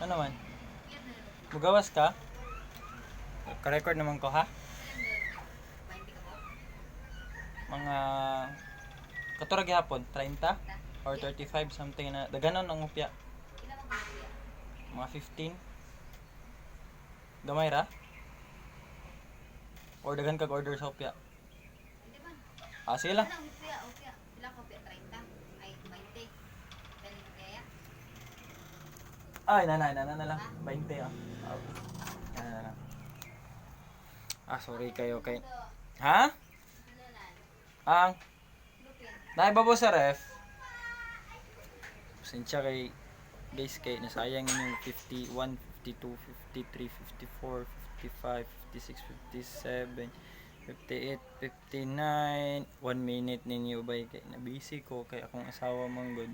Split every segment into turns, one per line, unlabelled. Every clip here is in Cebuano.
Ano man? Mugawas ka? Ka-record naman ko, ha? Mga katura gihapon, 30 or 35 something na. Daganon ang hupya. Mga 15. Gamay ra? Or daghan kag order sa hupya? Ah, sige lang.
Anong hupya? Hupya. Pila ka hupya? 30? Ay, 20. Galing kaya?
Ay, nanay, nanay na lang. 20 ah. Oh. Nanay na lang. Ah, sorry kayo kay. Ha? Ang Naiba sa ref. Pasensya kay guys, kay nasayang inyong 51, 52, 53, 54, 55, 56, 57, 58, 59. 1 minute ninyo bay kay na busy ko kay akong asawa man gud.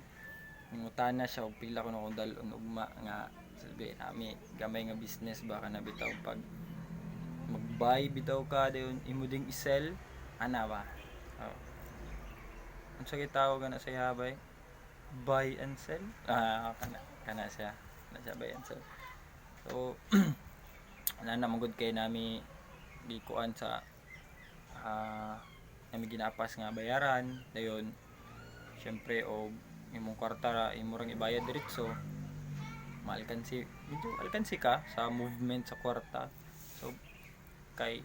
Nangutana siya og pila ko na kung dalon ugma nga sabi nami gamay nga business ba kana bitaw pag mag-buy bitaw ka dayon imo ding i-sell ana ba. Oh. Unsa kay tawag ana sa habay? Buy and sell? Ah, kana kana siya. Kana siya, buy and sell. So ana na magud kay nami gikuan sa nami ginapas nga bayaran dayon syempre og imong kwarta ra imo rang ibayad diretso, maalkansi, medyo alkansi ka sa movement sa kwarta. So kay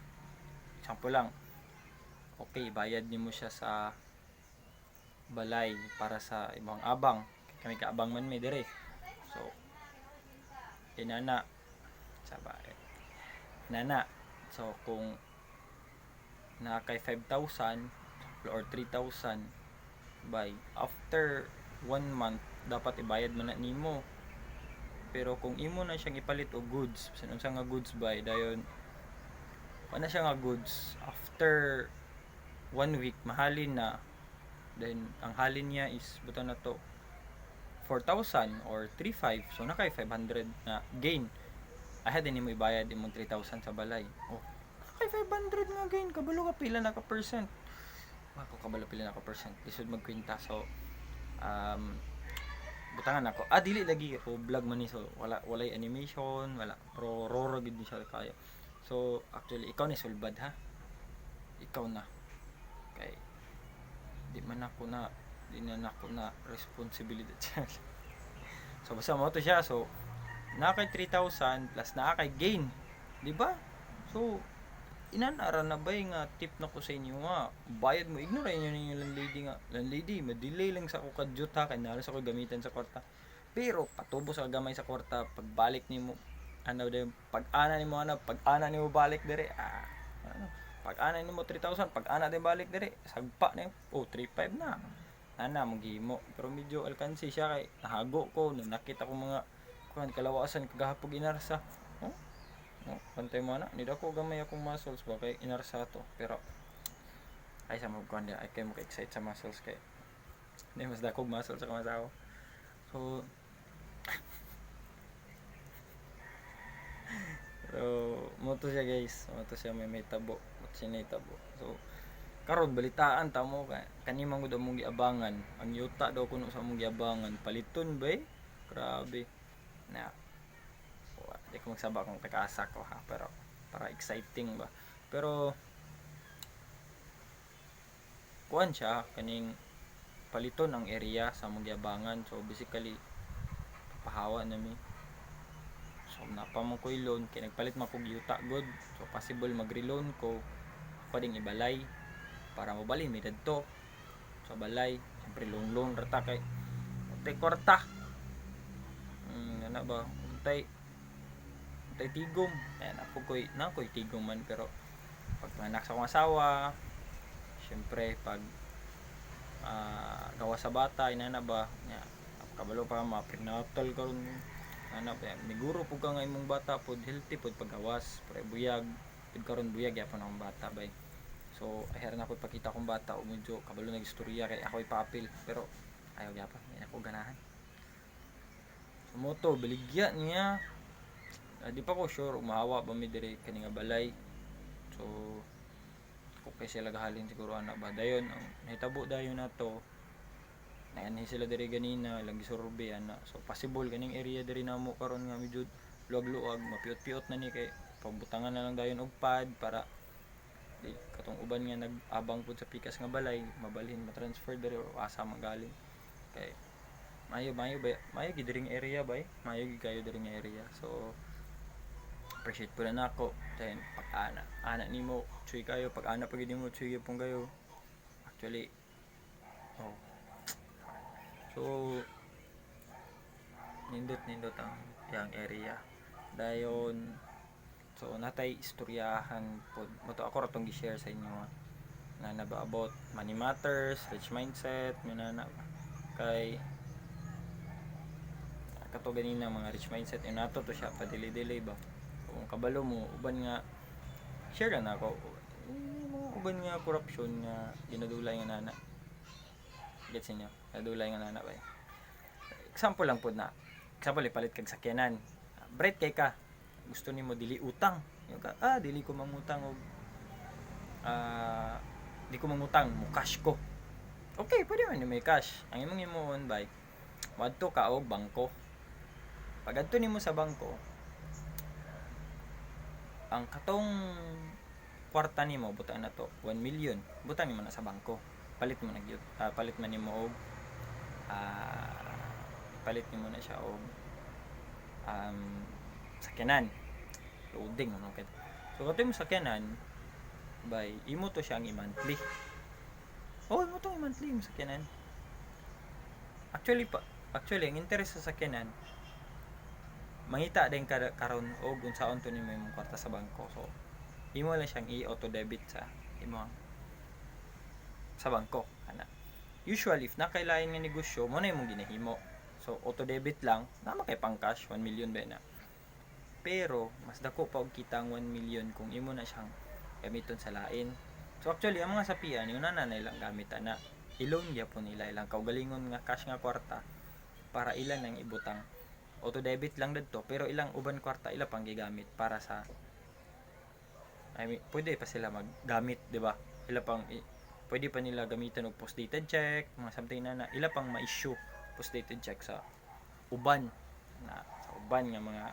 example lang, okay, bayad nimo siya sa balay para sa imong abang, kami kaabang man mi dire. So inana sa ba nana, so kung naa kay 5,000 or 3,000 by after one month dapat ibayad man na nimo. Pero kung imo na siyang ipalit og goods, bisan unsa nga goods bay, dayon wala siya nga goods, after one week mahalin na. Then ang halin niya is buta na to 4,000 or 3,500, so na kay 500 na gain. Ay din nimo ibayad imong 3,000 sa balay. Oh, kay 500 nga gain, kabalo ka pila na ka percent? Ako kabalo pila na ka percent, lisod magkwenta. So butangan ako, ah, dili lagi o vlog man ni, so wala, walay animation, wala, pero roro gid ni siya kayo. So actually ikaw ni sulbad ha, ikaw na kay di man ako na, di na nako na responsibilidad siya. So basta mo to siya. So naa kay 3,000 plus naa kay gain, di ba? So inanara na ba nga tip na ko sa inyo nga bayad mo, ignore inyo ninyo landlady nga landlady madelay lang sa ako kadyot ha, kay naa sa ko gamitan sa kwarta. Pero patubo sa gamay sa kwarta pagbalik nimo ano din, pag ana nimo ano, pag ana nimo balik dire, ah, ano, pag ana nimo 3,000, pag ana din balik dire sagpa na, oh, 3,500 na ana mo gihimo. Pero medyo alkansi siya kay nahago ko, nakita ko mga kuan kalawasan kagahapon inarsa. Oh, oh, pantay mo na ni dako gamay akong muscles ba kay inarsa to. Pero ay sa mo kuan ay kay mo ka-excite sa muscles kay hindi mas dakog muscles sa akong. So so mo to siya guys, mo to siya, may tabo mo to siya, tabo. So karon balitaan ta mo kay kani man gud among giabangan, ang yuta daw kuno sa among giabangan paliton bay, grabe na. Di ko magsaba kung tagaasa ko ha, pero para exciting ba. Pero kuan siya kaning paliton ang area sa among giabangan. So basically papahawa na mi. So napa mo ko'y loan kay nagpalit man kog yuta god, so possible magre-loan ko, ako ding ibalay para mobalhin mi dadto sa balay. Siyempre loan loan ra ta kay untay kwarta. Ana ba, untay untay tigom. Ayan ako ko'y na ko'y tigom man, pero pag anak sa akong asawa, siyempre pag gawa sa bata inana ba nya, kabalo pa ma prenatal karon ana ba, niguro pud ka nga imong bata pod healthy pod paggawas, pero buyag pud karon, buyag yapon akong bata bay. So ay na ako ipakita akong bata og medyo kabalo nag istorya kay ako ipapil, pero ayaw gyapon, hindi ako ganahan. So mo to baligya niya. Di pa ko sure umahawa ba mi diri kani nga balay. So kung kay sila gahalin siguro ana ba, dayon ang nahitabo dayon nato. Naanhi sila diri ganina, ilang gisurvey ana. So possible kaning area diri namo karon nga medyo luwag-luwag, mapiot-piot na ni kay pagbutangan na lang dayon og pad para di katong uban nga nag-abang pud sa pikas nga balay mabalhin, ma-transfer diri o asa man galing, kay maayo, maayo ba, maayo gid diri nga area bay, maayo gid kayo diri nga area. So appreciate po na nako. Then pag ana ana nimo, tsuy kayo. Pag ana pag nimo, tsuy gyapon kayo actually. Oh, so nindot nindot ang yang area dayon. So natay istoryahan pod mo to, ako ra tong gi-share sa inyo, ah, na naba about money matters, rich mindset, minana ba. Kay kato ganina mga rich mindset nato to siya pa-delay-delay ba. Kung kabalo mo uban nga share na ako, eh, mga uban nga corruption nga ginadulay nga nana, gets niyo, ginadulay nga nana ba. Example lang pod na, example, ipalit kag sakyanan, bright kay ka, gusto nimo dili utang. Yung ka, ah, dili ko mangutang og, ah, di ko mangutang, mo cash ko. Okay, pwede man may cash. Ang imong himuon bay, moadto ka og bangko. Pag adto nimo sa bangko, ang katong kwarta nimo, butang na to 1 million, butang nimo na sa bangko, palit mo na gyud, ah, palit man nimo og, ah, palit nimo na siya og sakyanan, loading ano kay. So kato yung sakyanan bay, imo to siyang i-monthly. Oh, imo to i-monthly yung sakyanan. Actually pa, actually ang interest sa sakyanan mangita din ka karon og unsaon to nimo imong kwarta sa bangko. So imo lang siyang i-auto debit sa imo sa bangko ana. Usually if nakailain nga negosyo mo na imong ginahimo, so auto debit lang na kay pang cash 1 million ba na. Pero mas dako pa og kita ang 1 million kung imo na siyang gamiton sa lain. So actually ang mga sapian yun na na ilang gamit ana, i-loan gyapon nila ilang kaugalingon nga cash nga kwarta para ilan ang ibutang, auto debit lang didto, pero ilang uban kwarta ila pang gigamit para sa, I mean, pwede pa sila maggamit, di ba? Ila pang pwede pa nila gamitan og post-dated check, mga something na na ila pang ma-issue post-dated check sa uban na, sa uban nga mga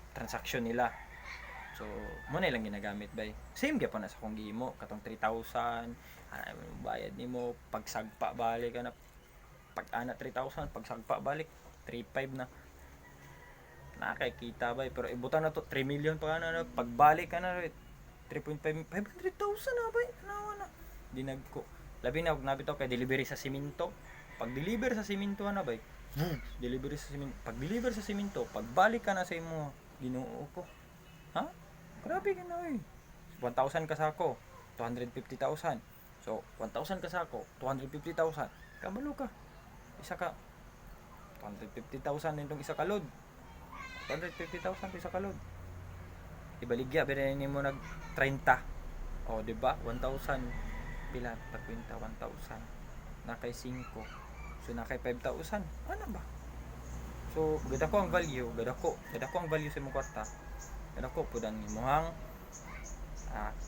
transaction nila. So, mo na ilang ginagamit bay. Same gyapon na sa kong gihimo katong 3,000, ana bayad nimo pagsagpa balik ana, pag ana 3,000, pagsagpa balik 3,500 na nakakita bay. Pero ibutan na to 3 million pa na, pagbalik ka na 3.5, 500,000 na bay, nawa na dinagko. Labi na og nabitaw kay delivery sa simento. Pag deliver sa simento na bay, boom, delivery sa simento, pag deliver sa simento, pagbalik ka na sa imo, Ginoo ko, ha, grabe ka na oy. 1,000 ka sako, 250,000. So 1,000 ka sako, 250,000, kabalo ka, isa ka 250,000 nitong isa ka load, 250,000 isa ka load, ibaligya ba nimo nag 30. Oh, di ba? 1,000 pila tagkwenta 1,000 na kay 5, so na kay 5,000 ano ba. So gada ko ang value, gada ko ang value sa imong kwarta, gada ko pud ang imong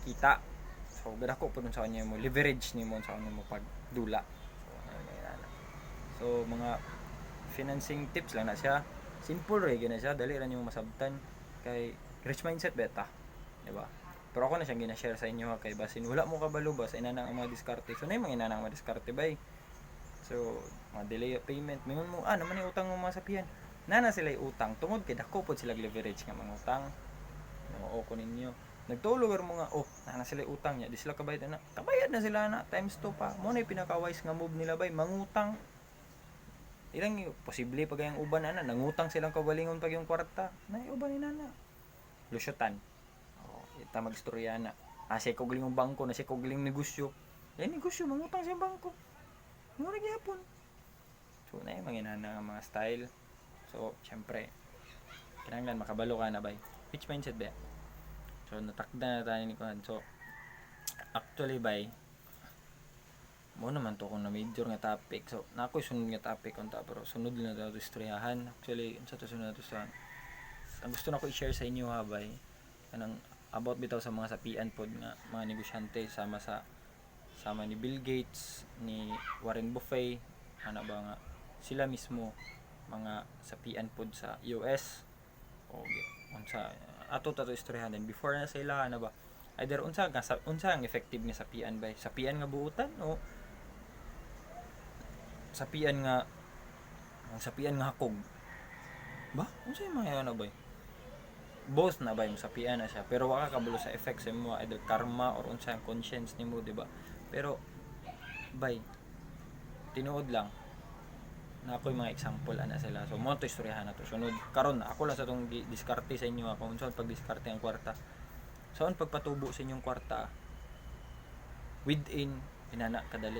kita. So gada ko pud sa mo leverage nimo sa mo pagdula. So ano na. So mga financing tips lang na siya, simple ra gyud na siya, dali ra nimo masabtan kay rich mindset beta, di ba? Pero ako na siyang gina-share sa inyo ha, kay basin wala mo kabalo ba sa inana ang mga diskarte. So na yung mga inana ang mga diskarte bay. So mga delay of payment, mingon mo, ah, naman yung utang mo mga sapihan na sila utang tungod kay dako pod sila leverage nga mga utang. Oo ko ninyo, nagtulo mo nga, oh, na sila utang niya, di sila kabayad na, kabayad na sila na times 2 pa. Mo na yung pinaka-wise nga move nila bay, mangutang. Ilang posible pag yung uban ana nangutang silang kaugalingon pag yung kwarta na uban ni nana lusyotan. Oh, ita magstorya na, ah, siya kaugalingong bangko na, siya kaugaling negosyo, eh, negosyo mangutang siya bangko mura gyapon. So na yung mga inana nga mga style. So syempre kinahanglan makabalo ka na bay, rich mindset ba. So natakda na tayo ni kuan. So actually bay, mo naman to kung na major nga topic. So na ako'y sunod nga topic unta, pero sunod na to istoryahan. Actually unsa to sunod na to sa ang gusto na ko i-share sa inyo ha bay, kanang about bitaw sa mga sapian pod nga mga negosyante sama sa Sama ni Bill Gates, ni Warren Buffett, ana ba nga sila mismo mga sapian pod sa US o unsa ato ta to istoryahan. Then before na sa ila na ba, either unsa nga unsa ang effective nga sapian ba, sapian nga buutan o sapian nga ang sapian nga hakog ba, unsa yung mga ano ba, both na ba yung sapian na siya, pero wa ka kabalo sa effects sa imo, either karma or unsa ang conscience nimo, di ba? Pero bay, tinuod lang na ako'y mga example ana sila. So mo to istoryahan na to sunod. Karon ako lang sa tong diskarte sa inyo kung unsa pagdiskarte ang kwarta, saan pagpatubo sa inyong kwarta within inana kadali,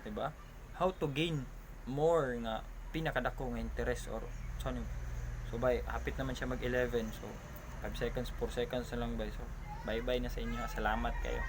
di ba? How to gain more nga pinakadako nga interest or so ano. So bay, hapit naman siya mag 11, so 5 seconds, 4 seconds na lang, bay. So bye bye na sa inyo, salamat kayo.